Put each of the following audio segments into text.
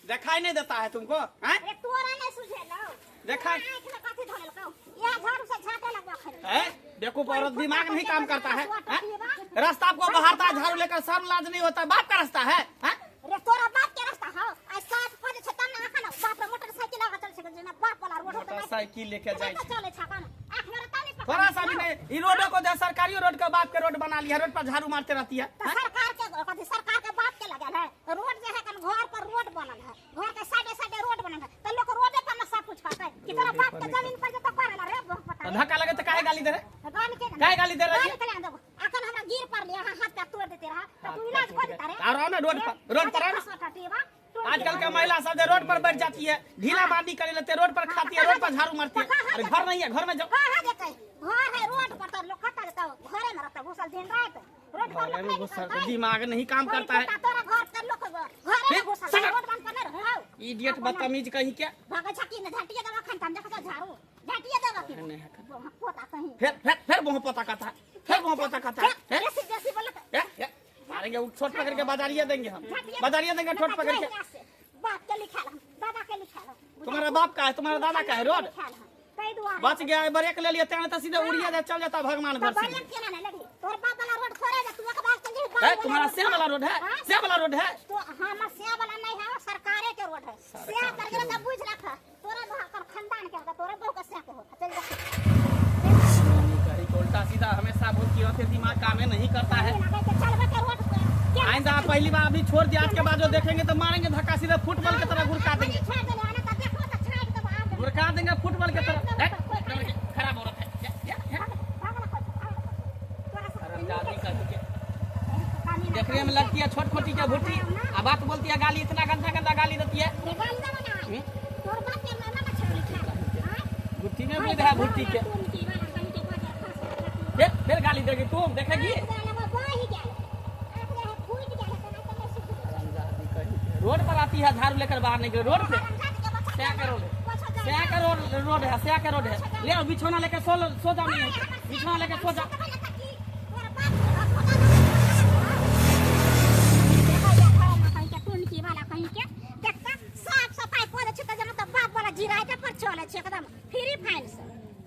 दिखाई नहीं देता है तुमको? हैं? अरे तोरा नहीं सुझेलौ। देखा आँख में कथी धरलकौ? यह झाड़ू से झाटे लगबो खरी। है देखो औरत दिमाग नहीं काम करता है, हैं? रास्ता आपको बाहर था झाड़ू लेकर शर्म लाज नहीं होता, बाप का रास्ता है, हैं? रे तोरा बाप के रास्ता हौ। आइ 7 बजे छै तब ने अखन बाप रे मोटरसाइकिल लगा चल छै जेना बाप वाला रोड होतै। मोटरसाइकिल लेके जाए छै चले छै अखन। आँख में रता नहीं पकड़। थोड़ा सा भी नहीं। ई रोडों को जो सरकारी रोड का बाप के रोड बना लिया, रोड पर झाड़ू मारते रहती है। तो सरकार के कथी सरकार के बाप के लगल है रोड जे है, कन घर पर रोड बनल है, घर के साइडे साइडे रोड बनल है, तो लोग रोडे पर न सब कुछ करतै कि तोरा बाप के जमीन पर जे तो करल रे बहुत पता। धक्का लगे तो काहे गाली दे रहे? गाली के काहे गाली दे रही है? गाली के अखन हमरा गिर पर लिया हाथ पैर तोड़ देते रहा तो तू इलाज कर देता रे। और आओ ना रोड पर, रोड पर आओ ना। आजकल का महिला सब रोड पर बैठ जाती है, ढीला बांधी कर लेते, रोड पर खाती है, रोड पर झाड़ू मारती है। अरे घर नहीं है, घर में जाओ। कहां जेतै? घर है रोड पर तो लोग कतऽ जेतौ? घरे में रहतौ घुसल दिन रात। रोड पर लोग नहीं निकलतै। दिमाग नहीं काम करता है। तोरा घर पर लोग घरे में घुसल रोड बंद पर नहीं रहौ। इडियट बदतमीज कहीं क्या भागै छ की न झाटिए देबा खन तम देखै झाड़ू झाटिए देबा की पोता कहीं फिर फिर फिर बहु पोता कहता है, फिर बहु पोता कहता है। जैसी जैसी बोलत मारेंगे वो छोट पकड़ के बाजारिया देंगे हम, बाजारिया देंगे छोट पकड़ के। बाप के लिखल हम, दादा के लिखल हम। तुम्हारा बाप का है, तुम्हारा दादा का है रोड? बच गया है, ब्रेक ले लिया तेने तो सीधे उड़िया जा चल जाता भगवान घर से। तोर बाप वाला रोड थोड़े जा, तू एक बार चल जा। तुम्हारा से वाला रोड है, से वाला रोड है तो हमर से वाला नहीं है, सरकारे के रोड है। से कर के त बुझ रख, तोरा बहू खानदान के होता, तोरा बहू के से के होता। चल जा। कहीं उल्टा सीधा हमेशा बोलती रहती, दिमाग काम नहीं करता है। आइंदा पहली बार अभी छोड़ दिया, आज के बाद जो देखेंगे तो मारेंगे धक्का, सीधे फुटबॉल की तरह गुड़का देंगे, गुड़का देंगे फुटबॉल की तरह। खराब औरत है, देखने में लगती है छोट खोटी के भुट्टी, आ बात बोलती है गाली, इतना गंदा गंदा गाली देती है। भुट्टी में भी है भुट्टी के फिर गाली देगी तुम, देखेगी रोड पर आती है झाड़ू लेकर बाहर निकले रोड पे। क्या करो रोड है, क्या करो रोड है, ले आओ बिछौना लेकर सो सो जाओ, नहीं बिछौना लेकर सो जाओ। साफ सफाई कर छै त जना त बाप वाला जिराइटे पर चले छै, एकदम फ्री फाइन से,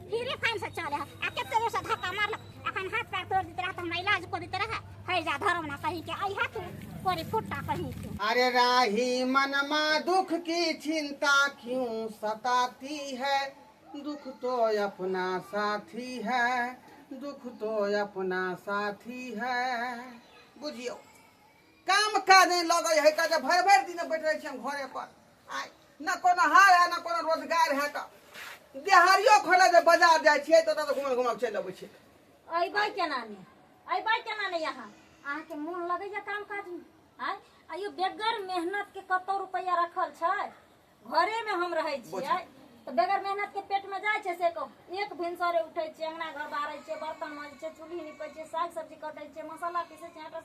फ्री फाइन से चले है। आ कते जोर से धक्का मारलक, अखन हाथ पैर तोड़ देते रहा त हमरा इलाज कर देते रहा। है जा धरम ना कहीं के आई हाथ कोरी फुट्टा कहीं के। अरे राही मनमा दुख की चिंता क्यों सताती है, दुख तो अपना साथी है, दुख तो अपना साथी है। बुझियो काम काज नहीं लगे है, काज भर भर दिन बैठ रहे हम घरे पर, आय न कोनो हार है न कोनो रोजगार है, तो देहारियो खोले जे बाजार जाय छियै तो तो घुमा घुमा चलि अबै छियै। अइबै केना ने, अइबै केना ने यहाँ? अहाँके मोन लगैया काम काज में? आय आइयो बेगर मेहनत के कतौ रुपैआ रखल छै? घरे में हम रहै छियै तऽ बेगर मेहनत के पेट में जाइ छै से कहू। एक भिनसरे उठै छियै, अंगना घर बाहरै छियै, बर्तन माजै छियै, चूल्ही निपै छियै, साग सब्जी कटै छियै, मसाला पीसै छियै, आटा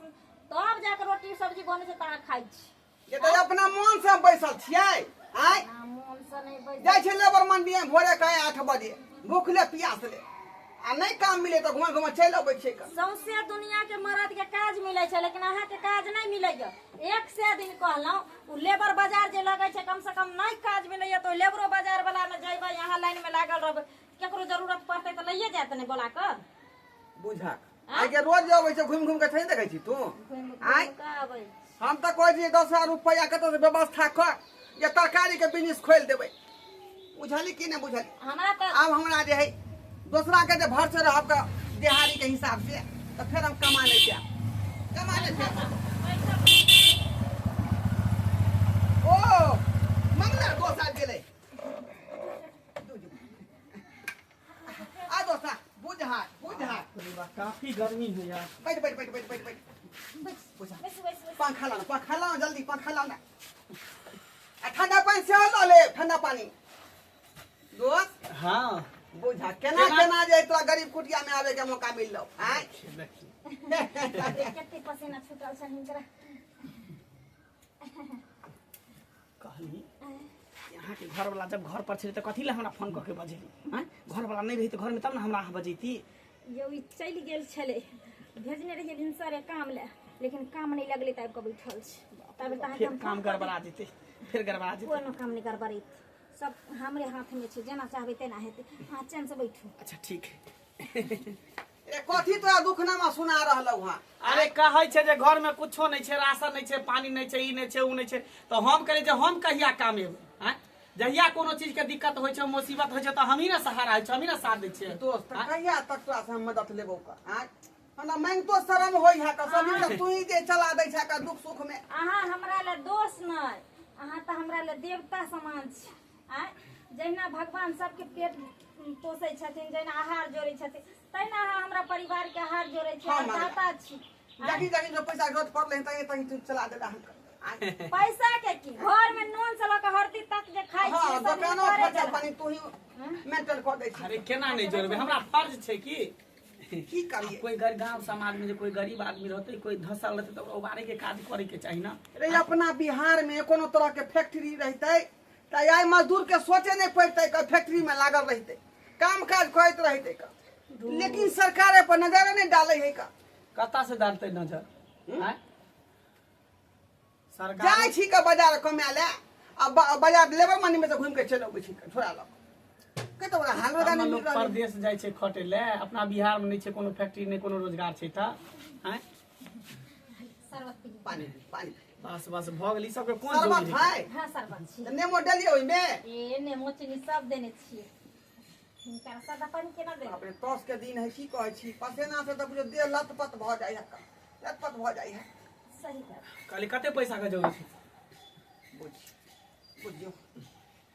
तब जाके रोटी सब्जी बनै छै तहाँ खाइ छी। ये तो अपना मन से बैसल छियै। आय मन से नहीं बैसल जाइ छै लेबर मंडी में भोरे के 8 बजे, भूखले प्यासले, आ नहीं काम मिले तो घुमा घुमा चलि अबै छै। सौंसे दुनिया के मर्द के काज मिलै छै, लेकिन अहाँ के काज नहीं मिलैया। एक से दिन कहलहुँ उ लेबर बाजार जे लगै छै, कम से कम नहीं काज मिलैया तो लेबरो बाजार वाला में जइबै, यहाँ लाइन में लागल रहबै, केकरो जरूरत पड़तै तऽ लइए जायत ने बोला कऽ। बुझा आइ के रोज अबै छै घुमि घुमि के छै देखै छी तू। आइ हम तऽ कहै छी 10,000 रुपैआ कतौ से व्यवस्था कर जे तरकारी के बिजनेस खोलि देबै। बुझली कि नहि बुझली? हमरा तऽ आब हमरा जे है दोसरा के जे भरसे रहब के देहारी के हिसाब से तो फिर हम कमा ले जाए, कमा ले जाए। ओ मंगला दोसा गेलै आ दोसा बुझा बुझा। काफी गर्मी है यार। बैठ बैठ बैठ बैठ बैठ बैठ बुझा। पंखा लाओ, पंखा लाओ जल्दी, पंखा लाओ ना। ठंडा पानी से ला ले, ठंडा पानी दोस्त। हाँ बुझा केना केना जे तोरा गरीब कुटिया में आवे के मौका मिललो। आय कते पसीना छूटल छै हिनकरा। कहली यहाँ के घर वाला जब घर पर छलै त कथी ले हमरा फोन क के बजेली? हैं घर वाला नहीं रही त घर में तब ना हमरा अहाँ बजैती। यौ ई चलि गेल छलै, भेजने रहियै भिनसरे काम ले, लेकिन काम नहीं लगले त आबि के बैठल छी। तब त फिर काम गड़बड़ा जेतै, फिर गड़बड़ा जेतै। कोनो काम नहीं गड़बड़ैत, सब हमरे हाथ में छै, जेना चाहबै तेना हेतै। अहाँ चैन से बैठू। अच्छा ठीक है। ए कथी तोरा दुखनामा सुना रहलौ हँ? अरे कहै छै जे घर में कुछो नहीं छै, राशन नहीं छै, पानी नहीं छै, ई नहीं छै, ऊ नहीं छै, तो हम कहै जे हम कहिया काम एबै? आँय, जहिया कोनो चीज के दिक्कत होइ छै, मुसीबत होइ छै, तऽ हमही ने सहारा होइ छै, हमही ने साथ दै छियै। दोस्त कहिया तक तोरा से हम मदद लेबौ का? आँय, हमरा मांगतो शरम होइ है का, सब दिन तू ही जे चला दै छै का दुख सुख में। अहाँ हमरा ले दोस्त नहीं, अहाँ तऽ हमरा ले देवता समान छी। आँय, जहिना भगवान सबके पेट पोसै छथिन, जहिना आहार जोड़ै छथिन, तहिना अहाँ हमरा परिवार के आहार जोड़ै छी, हाँ, दाता छी। जाकी जाकी जो पैसा जरूरत पड़लै तहीं तहीं तू चला देला हमका। पैसा के की, घर में नून से लऽ के हरदी तक जे खाइ हाँ, छी, सब दोकानो करे खर्चा देला। पानी तू ही मेंटेन कर दै छी। अरे केना नहीं जोड़बै, हमरा फर्ज छै की की करिए? कोई गांव समाज में जे कोई गरीब आदमी रहते, कोई धसल रहते, तो ओकरा उबारे के काज करे के चाही ना। रे अपना बिहार में कोनो तरह के फैक्ट्री रहते त आइ मजदूर के सोचे नहीं पड़ते कि फैक्ट्री में लागल रहते, काम काज करैत रहते का। लेकिन सरकार पर नजर नहीं डाले है का। कता से डालते नजर? आँय? सरकार जाय छी के बाजार कमाए ले, आ बाजार लेबर मनी में से घूम के चलि अबै छी के, छोड़ा लग के तो ओकरा हाल रोजगार नहीं लोग मिल रहल। परदेश जाइ छै खटे ले, अपना बिहार में नहीं छै कोनो फैक्ट्री, नहीं कोनो रोजगार छै त। आँय? शरबत पी। पानी पानी बस बस भऽ गेल। ई सबके कोन शरबत जरूरी है? है? हाँ शरबत छी। नेमो डलियै ओहिमे? ए नेमो चीनी सब देने छियै। हिनका सादा पानी केना देबै? बाप रे, तस के दिन है, की कहै छी, पसेना से तऽ बुझियौ देह लथपथ भऽ जाइ है, लथपथ भऽ जाइ है। सही बात। कहली कते पैसा के जरूरत छै? बुझियौ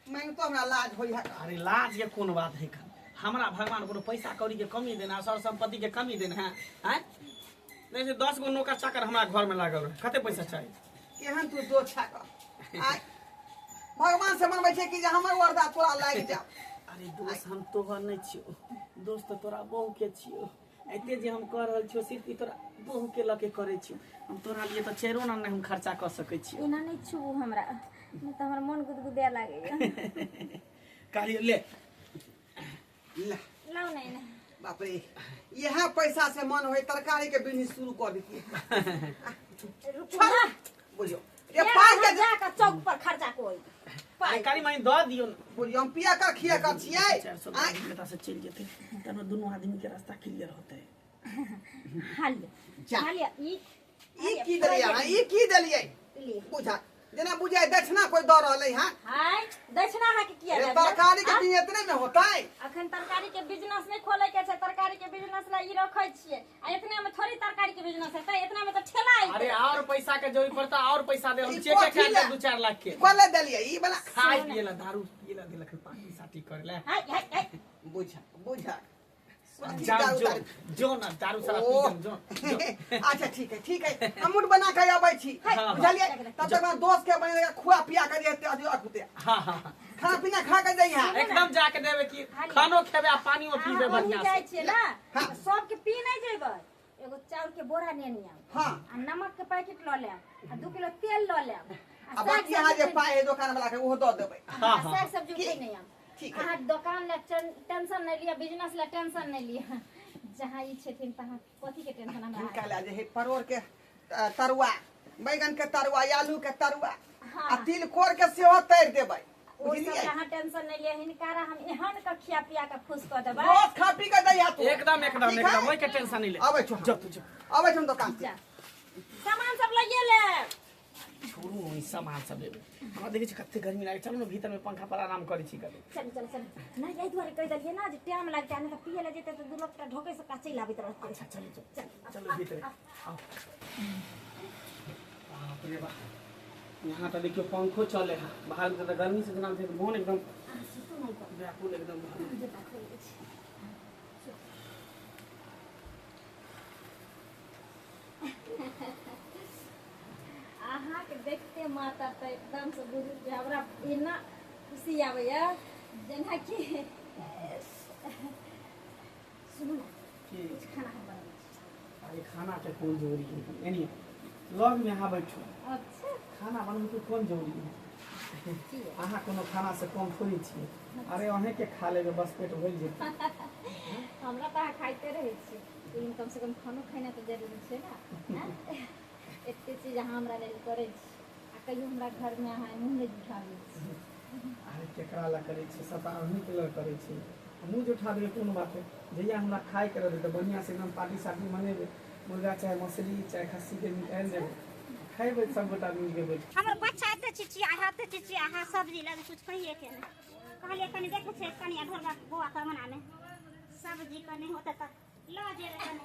मांगतो हमरा लाज होइ है। अरे लाज के कोन बात है का? हमरा भगवान कोनो पैसा कौड़ी के कमी देना, सर संपत्ति के कमी देना है? आँय? नहीं से 10 गो नौकर चाकर हमरा घर में लागल रहे, कते पैसा चाही? केहन तू दो छा का? आँय, भगवान से मनबै छै कि जे हमर वर्दा तोरा लागि जाओ। अरे दोस्त हम तोहर नहीं छियौ, दोस्त तोरा बहू के छियौ। एते जे हम कह रहल छियौ सिर्फ ई तोरा बहू के लऽ के करै छियौ, हम तोरा लिए तऽ चारिओ आना नहि हम खर्चा कऽ सकै छियौ। एना नहि छुबू हमरा, नहि तऽ हमर मन गुदगुदे लागैया। कहलियै ले ले लाउ ने एने। बाप रे, इएह पैसा से मन होइ तरकारी के बिजनेस शुरू कर दितियै। रुकू ना। बुझियौ रे पाइ के जा कऽ चौक पर खर्चा कोइ। अरे कनी मनी दऽ दियौ ने। बुझियौ हम पिया कर खिया कर छियै। 400 बेटा से चलि जेतै तब दुनू आदमी के रास्ता क्लियर होतै। हाल लिअ। जा। हाल लिअ, ई ई की देलियै अहाँ? ई की देलियै? लिअ। बुझा जेना बुझाय दक्षिणा कोई दऽ रहलै हँ। हाय, दक्षिणा अहाँके किया रे देबै? तरकारी के बिजनेस एतने में होतै? अखन तरकारी के बिजनेस नहीं खोले के छै, तरकारी के बिजनेस ला ई रखै छियै। आ एतने में थोड़ी तरकारी के बिजनेस हेतै, एतना में तऽ ठेला अइतै। अरे और पैसा के जरूरत पड़ता, और पैसा दे, हम ई चेक कथी काट ला? दे 2-4 लाख के। कोले देलियै ई वाला? खाय पिए ला, दारू पिए ला देलक, पार्टी साटी करे ला। हाय हाय हाय। बुझा बुझा। जाओ दारू जो तारू। जो ना दारू सारा पी ओह। जो जो। अच्छा ठीक है ठीक है, हम मूड बना के आबै छी। हाँ, बुझलियै? तब तक हमरा दोस्त के बने खुआ पिया के जेते अथी अखुते। हाँ हाँ हाँ। खाना पीना खा के जइहा। एकदम जाके देबे की खानो खेबे आ पानियो पीबे अहाँ बढ़िया ओहि जाइ से। छियै ना, हाँ। सबके पी नहीं जेबै। एगो चाउर के बोरा नेने आउ। हाँ। आ नमक के पैकेट लऽ लेब, आ 2 किलो तेल लऽ लेब। आ साग बाकी अहाँ जे सब्जी पाइ है दोकान वाला के ओहो दऽ देबै। हाँ, हाँ। साग सब्जी उठे नहीं आउ। ठीक है। अहाँ दोकान ला टेंशन नहीं लिअ, बिजनेस ला टेंशन नहीं लिअ। जहाँ ई छथिन तहाँ कथी के टेंशन हमरा? हिनका लए जे है परोड़ के तरुआ, बैगन के तरुआ, आलू के तरुआ, हाँ। आ तिलकोर के सेहो तैर देबै। ओ सब बुझलियै? अहाँ टेंशन नहीं लिअ, हिनका हम एहन के खिया पिया के खुश कऽ देबै। रोज खा पी के दैहा तू। एकदम एकदम ठीक है? एकदम, ओइ के टेंशन नहीं ले। आबै छौ। जो तू जो। आबै छौ दोकान से। जा। सामान सब लइए ले। छोड़ू ई सामान सब लेबै। हमरा देखै छी कते गर्मी लागै, चलू ने भीतर में पंखा पर आराम करै छी कभी। चलू चलू चलू। नहीं एहि दुआरे कहि देलियै ना जे टाइम लगतै, नहि तऽ पियै लए जेतै तऽ 2 लोटा ढोकै से काचे लाबैत रहतै। अच्छा चलू चलू चलू भीतर आउ। बाप रे बाप, यहाँ तऽ देखियौ पंखो चले है, बाहर में तऽ गर्मी से जेना मोन एकदम व्याकुल एकदम। अहाँके देखते माता तऽ एकदम से बुझू कि हमरा एना खुशी आबैया जेना कि सुनू ने, की? खाना हम बनबै छी। अरे खाना के कोन जरूरी है, एनी लग में अहाँ बैठू। अच्छा खाना बनबै के कोन जरूरी है? अहाँ कोनो खाना से कम थोड़ी छियै। अरे अहें के खा लेबै बस पेट भरि जेतै। हमरा तऽ अहाँ खाइते रहै छी, लेकिन कम से कम खानो खेनाइ तऽ जरूरी छै ने। एते चीज अहाँ हमरा लेल करै छी आ कहियो हमरा घरमे अहाँ मुँह नहि जुठाबै छी। अरे केकरा लए करै छी, सबटा अहीँके लए करै छी। मुँह जुठा देबै कोनो बात नहि, जहिया हमरा खायके रहतै तऽ बढ़िआँसँ एकदम पार्टी सार्टी मनेबै, मुर्गा चाहे मछली चाहे खस्सीके मीट आनि देबै, खयबै सब गोटा मिलके बैठ। हमर बच्चा एते चिचिया है, एते चिचिया है, सब्जी लगे कुछ कहिए के नहीं। कहलिए कनी देखै छै कनी ढोरबा बौआ के अंगना में सब्जी कनी होते तऽ लऽ जेबै कनी।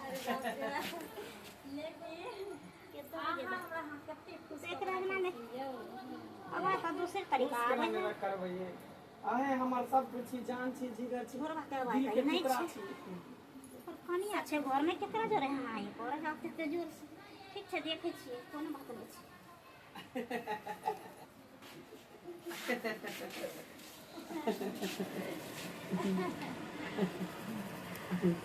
अरे बाप रे बाप। लेकिन के दऽ अहाँ जेबै। हमरा अहाँ कते खुश से कऽ एकरा अंगना रखै में छी यौ। अब तऽ दोसर तरीका खुश आबै केना है। नहि करबै ये? अहें हमर सब कुछ छी, जान छी, जिगर छी, ढोरबा के आवाज दिल के नहि टुकड़ा छै। छी। ओकर कनिया छै घर में, केकरा जोरे हाँ ई करे है एते जोर से। ठीक छै, देखै छियै, कोनो बात नहि छै।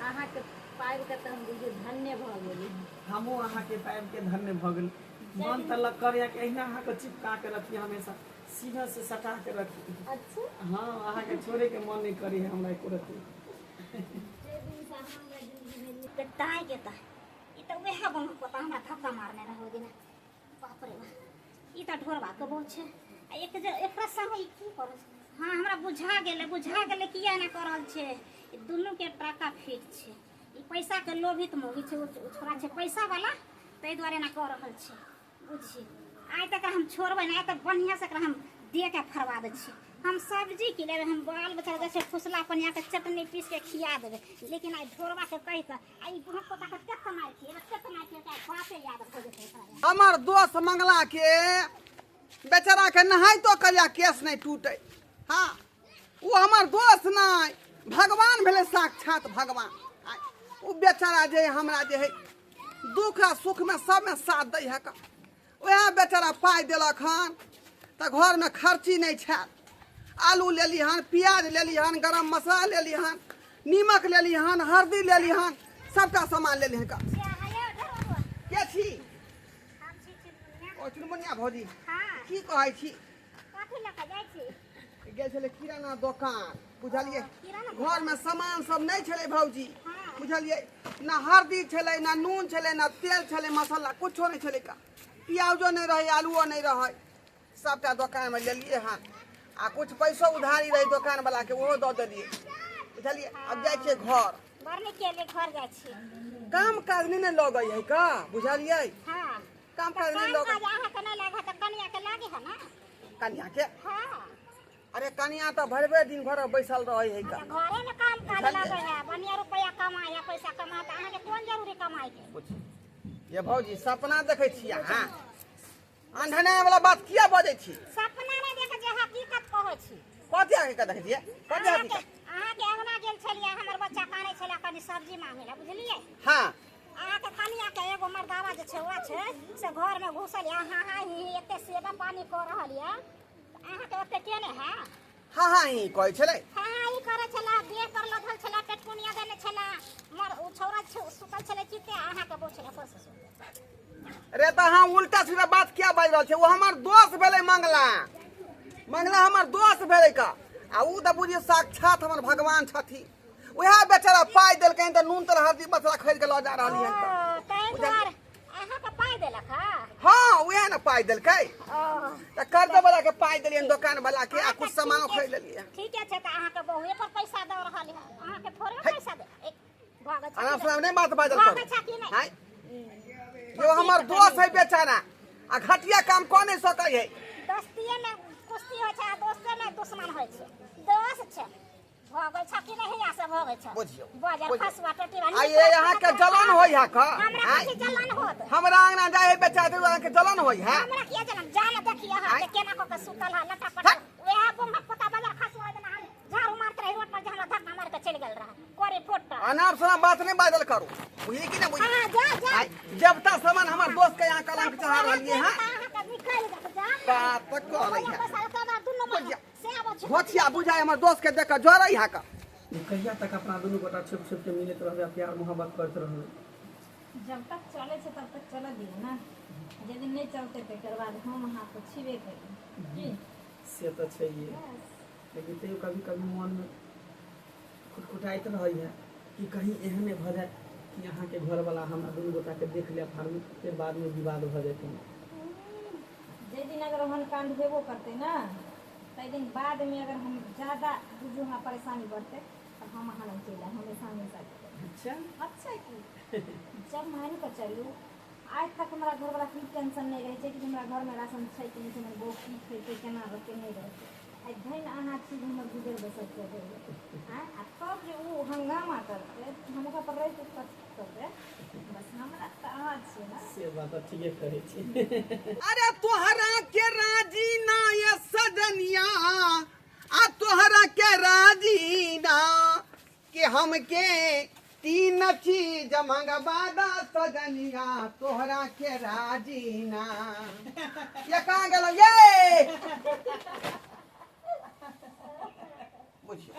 अहाँके पाबि कऽ तऽ हम बुझियौ धन्य भऽ गेली। हमहूँ अहाँके पाबिके धन्य भऽ गेल। मन तऽ लग करैया कि अहिना अहाँके चिपका के रखी, हमेशा सीना से सटा के रखी। अच्छा। हाँ, अहाँके छोड़े के मन नहीं करी हमरा एको रत्ती। जे दिनसँ अहाँ हमरा जिंदगीमे एलियै तऽ ताहि के तऽ ई तऽ वएह बंक पता हमरा धक्का मारने रहै ओहि दिना। बाप रे बाप, ई तऽ ढोरबा के बहु छै आ एक जे एकरा संग ई की करै छै? हाँ, हमरा बुझा गेलै, बुझा गेलै किया एना कऽ रहल छै। ई दुनू के टाका फिट छै। ई पैसा के लोभित मौगी छै, ओ छोड़ा छै पैसा वाला, ताहि दुआरे एना कऽ रहल छै। बुझी आइ तक हम छोड़बै नहि, आइ तक बढ़िआँ से एकरा हम दे के फरवा दै छी। हम सब्जी की लेबै, हम बाल बच्चा के छै फुसला पनिया के चटनी पीस के खिया देबै, लेकिन आइ ढोरबा के कहि कऽ आ ई भूख पोता के कते मारि खिएबै, कते मारि खिएबै, आइ बापे याद भऽ जेतै एकरा। हमर दोस्त मंगला के बेचारा के नहाइतो करिया केस नहीं टूटे। हाँ, वो हमर दोस्त नहीं, भगवान भेलै, साक्षात भगवान। ओ बेचारा जे हमरा जे है दुख आ सुख में सब में साथ दै है का। वएह बेचारा पाइ देलक हन तऽ घर में खर्ची नहीं छैल। आलू लेली हन, प्याज लेली हन, गरम मसाला लेली हन, नीमक लेली हन, हल्दी लेली हन, सबटा सामान लेली हन का। के छी? हम छी चुनमुनिया। ओ चुनमुनिया भौजी। हाँ। की कहै छी? कथी लऽ कऽ जाइ छी? गेल छलै किराना दोकान, बुझलियै? किराना। घर में सामान सब नहीं छलै भौजी। हाँ। बुझलियै ना, हल्दी छलै ना नून छलै ना तेल छलै, मसाला कुछो नहीं छलै का, प्याजो नहीं रहै, आलुओ नहीं रहै। सबटा दोकान में लेलियै हन आ कुछ पैसो उधारी रहै दोकान वाला के, ओहो दऽ देलियै, बुझलियै? अब जाइ छियै घर। बड़ नीक केलियै, घर जाइ छी। काम काज नहि ने लगै है का, बुझलियै? हाँ। काम काज नहि काम लगै। काज अहाँके नहि लागै तऽ कनिया के लागे है ना? कनिया के? हाँ। अरे कनिया तऽ भरबे दिन घर बैसल रहै है का। तऽ घरे में काम काज बुझलियै? लगे है, बढ़िया रुपया कमाए है, पैसा कमाए, तऽ अहाँके कोन जरूरी कमाए के? ये भौजी, सपना देखै छी अहाँ? अंधने वाला बात किया बजै छी? सपना नहि देखै छियै, हकीकत कहै छी। कथी हकीकत देखै छियै? कथी अहाँके हकीकत? अहाँके अंगना गेल छलियै, हमर बच्चा कानै छलै कनि सब्जी मांगे ला, बुझलियै? हाँ। अहाँके कनिया के एगो मर्दावा जे छै ओ छै से घर में घुसल यऽ, हाँ हाँ ही ही एते सेवा पानी कऽ रहल यऽ, अहाँके ओते केने है? हाँ हाँ ही कहै छलै? हाँ हाँ ई करै छलै, देह पर लधल छलै, पेटकुनिया देने छलै, मर ओ छौड़ा सुतल छलै चिते, अहाँके बहु छलै पर से सुतल। रे तऽ अहाँ उल्टा सीधा बात किया बाजि रहल छै? ओ हमर दोस्त भेलै मंगला, मंगला हमर दोस्त भेलै का, आ उ तऽ बुझियौ साक्षात हमर भगवान छथिन। वएह बेचारा पाइ देलकनि तऽ नून तेल हल्दी मसाला खरीद के लऽ जा रहलियै हन। ओ ताहि दुआरे अहाँके पाइ देलक हँ? हाँ, वएह ने पाइ देलकै। ओ तऽ कर्ज वाला के पाइ देलियनि, दोकान वाला के, आ कुछ सामानो खरीद लेलियै। ठीके छै, तऽ अहाँके बहुए पर पैसा दऽ रहल है, अहाँके थोड़े पैसा दे एक भऽ गेल छै आराम कि से नहि बात बाजल भऽ करू। गेल छै कि नहि? हाय यो हमर दोस्त है बेचारा, आ घटिया काम कऽ नहि सकै है। दोस्तिये में कुश्ती होइ छै आ दोस्ते में दुश्मन होइ छै। दोस्त छै, भऽ गेल छै कि नहि? हिया से भऽ गेल छै। बुझियौ, बजर बुझियौ। फसुआ टोटी। आ ये अहाँके जलन होइ है का? हमरा आँय? कथी जलन होत? हमरा अंगना जाइ है बेचारा, अहाँके जलन होइ है? हमरा किया जलन? जान देखिए अहाँ आँय? के केना कऽ के सुतल है लटा हट। पटा। वएह बम्बक पोता बजर खसुआ देना, हम झाड़ू मारते रही रोड पर जे हमरा धक्का मार के चलि गेल रहे कोरी फोट। अनाप शनाप बात नहीं बाजल करू, बुझलियै कि नहि? बुझलियै? हाँ, जा जा। आँय, जब तक सामान हमर दोस्त के यहाँ कलंक चढ़ा रहलियै हँ। अहाँके निकलि जायत जा। बात तऽ करै है। पैसा एतऽ बा दुनू बुझिया। से आबै छै। घोचिया बुझाय हमर दोस्त के देख कऽ जरै है का। कहिया तक अपना दुनू गोटा छुप छुप के मिलैत रहबै आ प्यार मोहब्बत करैत रहबै? जब तक चलै छै तब तक चलऽ दियौ ने, जे दिन नहि चलतै तकर बाद हम अहाँके छिबे करी की। से तऽ छैहे, लेकिन तैयो कभी कभी मनमे खुटखुटाइत रहै है कि कहीं एहन नहि भऽ जाय कि अहाँके घरवला हमरा दुनू गोटाके देख लेत फार्म फेर बादमे विवाद भऽ जेतै। जाहि दिन अगर ओहन काण्ड हेबो करतै ने ताहि दिन बादमे अगर हम ज्यादा बुझू हमरा परेशानी बढ़तै तऽ हम अहाँ लग चलि आयब हमेशा हमेशा। अच्छा अच्छा की जब मान कऽ चलू आइ तक हमरा घरवला की टेंशन नहि रहै छै कि हमरा घरमे राशन छै कि नहि छै, हमर बौआ की खेतै केना रहतै नहि रहतै। आइ धनि अहाँ छी जे हमर गुजर बसर चलैए। आँय आ तब जे ओ हंगामा करतै हम ओकरा पर रहि कऽ कथी करबै, बस हमरा तऽ अहाँ छियै ने। से बात तऽ ठीके कहै छी। अरे तोहरा के राजी ना ये सजनिया, आ तोहरा के राजी ना कि हमके तीन चीज मंगवादा सजनिया, तोहरा के राजी ना। ये कहाँ गेलो ये? बुझियो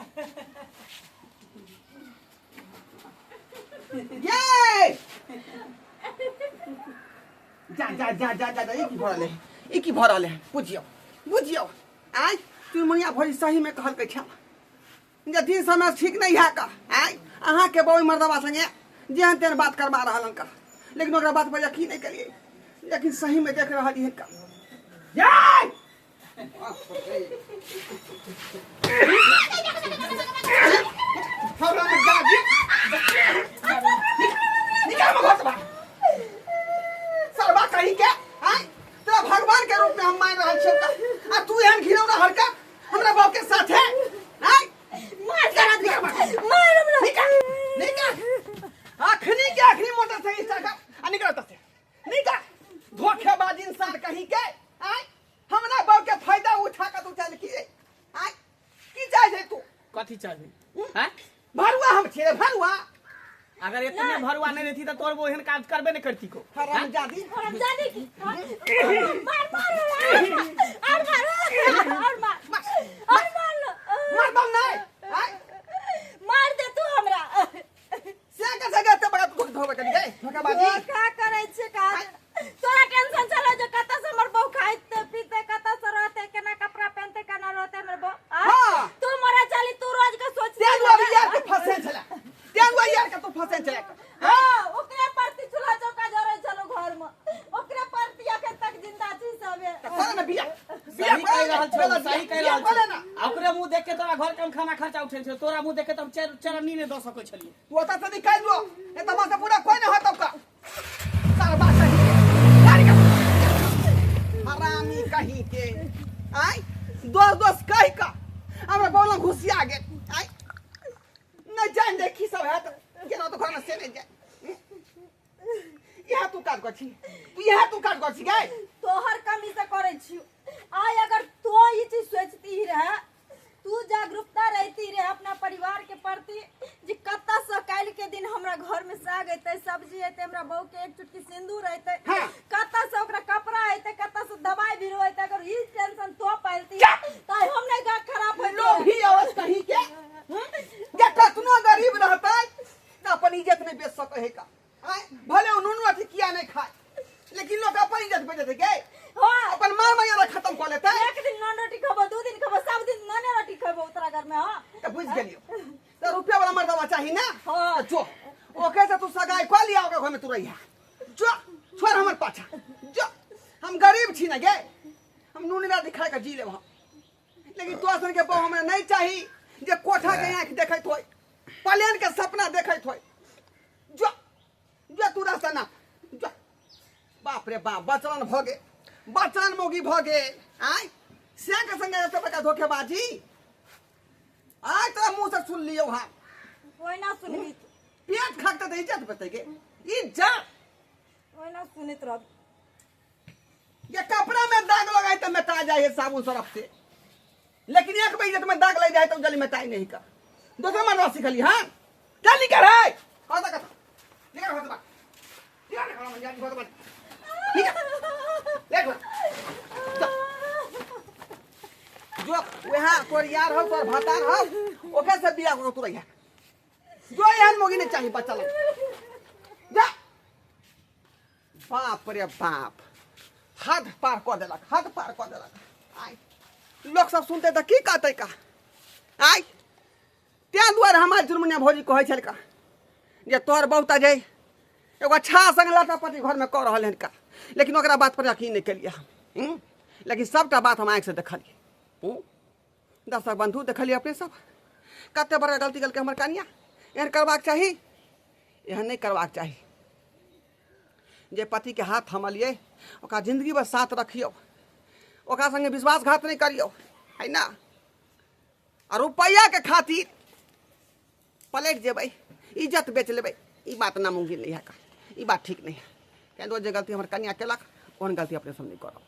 ये, जा जा जा जा जा जा, ई की भरल है, ई की भरल है? बुझियो बुझियो, आय तू मुनिया भरी सही में कहलकै छल जे दिन समय ठीक नहीं है का। आय अहाँ के बॉय मर्दवा संगे जेहन तेहन बात करवा रहल हन का, लेकिन ओकरा बात पर यकीन नहीं करिए, लेकिन सही में देख रहल है का। याय हमरा में जा जी, निकाल में घर से बाहर सरबा कहीं के। आय तोरा भगवान के रूप में हम मान रहल छियौ का, आ तू एहन घिनौना हरकत हमरा बाप के साथ है? आय मार निकाल निकाल मार हमरा, निकाल निकाल, अखनी के अखनी मोटरसाइकिल स्टार्ट कर आ निकल ओतऽ से, निकल। धोखेबाज इंसान कहीं के। आय हमरा बाप के फायदा उठा के तू चल की? आय की चाहे छै तू? कथी चाहबी हैं? भरुआ हम छियै रे भरुआ। अगर इतने भरुआ नहीं रहती तो तोर वो एहन काज करबे नहीं करती को। हरामजादी। हम जाने की मार मार और मार और मार और मार लो। मार दम नहीं। आय मार दे तू हमरा से के जगह ते बड़ा तू धोबे करी गए धोखेबाजी का करै छै का? तोरा टेंशन चलो जे कतऽ से हमर बहू खाइते पीते, कतऽ से रहते, केना कपड़ा पहनते, केना रहते हमर बहू। हाँ। तू मरे चली, तू रोज के सोच। तें दुआरे यार के फंसे छला, तें दुआरे यार के तू फंसे छला। हाँ, ओकरे प्रति चूल्हा चौका जरै छलो घर में, ओकरे प्रति अखन तक जिंदा छी सबे। तऽ कर ने बियाह, बियाह। सही कहि रहल छौ, सही कहि रहल छौ छौ। आ ओकरे मुंह देख के तोरा घर के हम खाना खर्चा उठे छौ, तोरा मुंह देख के तो हम चरनी नहीं दऽ सकै छलियै। तू ओतऽ से निकालि दो, नहीं तऽ से पूरा कोई नहीं होतौ का। सरबा कहीं के गाड़ी के हरामी कहीं के। आय दोस्त दोस्त कहि का हमरा बोला घुसिया गेल। आय नहीं जान दे की सब है तो केना तो घर में से नहीं जाए। इएह तू काज कर छी, तू इएह तू काज कर छी गए। तोहर कमी से करै छी। आइ अगर तो ई चीज सोचती रहे, तू जागरूकता रहती रहे अपना परिवार के प्रति जे कतऽ से काल्हि के दिन हमरा घर में साग अयतै, सब्जी अयतै, हमरा बहू के एक चुटकी सिंदूर अयतै, हाँ। कतऽ से ओकरा कपड़ा अयतै, कतऽ से दवाई भी अयतै, अगर ई टेंशन तो पालती तऽ आइ हम नहि गाँव खराब होइतै। लोभी औरत कहीं के, जे कतनो गरीब रहतै तऽ अपन इज्जत नहीं बेच सकै है का। आँय, भले ओ नून रोटी किया नहीं खाए, लेकिन लोग अपन इज्जत बेच देतै गे। हाँ। अपन मार मर्यादा खत्म कऽ लेतै। एक दिन नॉन रोटी खेबो, 2 दिन खेबो, सब दिन नॉन रोटी खेबो तोरा घर में। हाँ तऽ बुझि गेलियौ, तऽ रुपया वाला मर्दवा चाही ने? हाँ। तऽ जो ओकरे से तू सगाई कऽ लिया, ओकरा घर में तू रहिया। जो छोड़ हमर पाछा जो, हम गरीब छी ने गे, हम नून रोटी खा कऽ जी लेब हम, लेकिन तोरा सन के बहू हमरा नहीं चाही जे कोठा के आँखि देखैत होय, प्लेन के सपना देखैत होय। जो जो तू रास्ता ना जो। बाप रे बाप, बचलन भऽ गेल, बचलन मौगी भऽ गेल। आय से के संगे एते बड़का धोखेबाजी आय तोरा मुँह से सुन लियौ हम। कोई ना सुनबी तू। पेट खाकते तऽ इज्जत बचतै गे, इज्जत। कोई ना सुनैत रहबी। ये कपड़ा में दाग लगाए तो मिटा जाए साबुन सरफ से, लेकिन एक बेर इज्जत में दाग लग जाए तो जल्दी मिटाई नहीं कर। दोसर मर्दवा सिखली। हाँ चल निकल है, कथा कथा निकल घर से बाहर, निकल निकल मन जा घर से बाहर निकल, ले घर जो वहाँ तोर यार हो, तोर भातार हो, ओके से बियाह करो तू रहिया। जो एहन मोगी नहीं चाहिए बच्चा लग जा। बाप रे बाप, हद पार कऽ देलक, हद पार कऽ देलक। आइ लोक सब सुनते तऽ की कहतै का? आइ तें दुआरे हमर जुर्मनिया भौजी कहै छलका जे तोहर बहुत अजय एगो अच्छा संग लटापटी घरमे कऽ रहल हन का, लेकिन ओकरा बात पर यकीन नहि केलियै हम। लेकिन सबटा बात हम आँखिसँ देखलियै। दर्शक बंधु, देखलियै अपने सब कते बड़का गलती केलकै हमर कनिया। एहन करबाक चाही? एहन नहि करबाक चाही। जे पतिके हाथ थमलियै ओकरा जिंदगी भर साथ रखियौ, ओकरा संगे विश्वासघात नहि करियौ, है ना? आ रुपैआके खातिर पलटि जेबै, इज्जत बेच लेबै, ई बात नामुमकिन नहीं है, ई बात ठीक नहीं है। तेँ जे गलती हमर कनिया केलक ओहन गलती अपने सब नहि करब।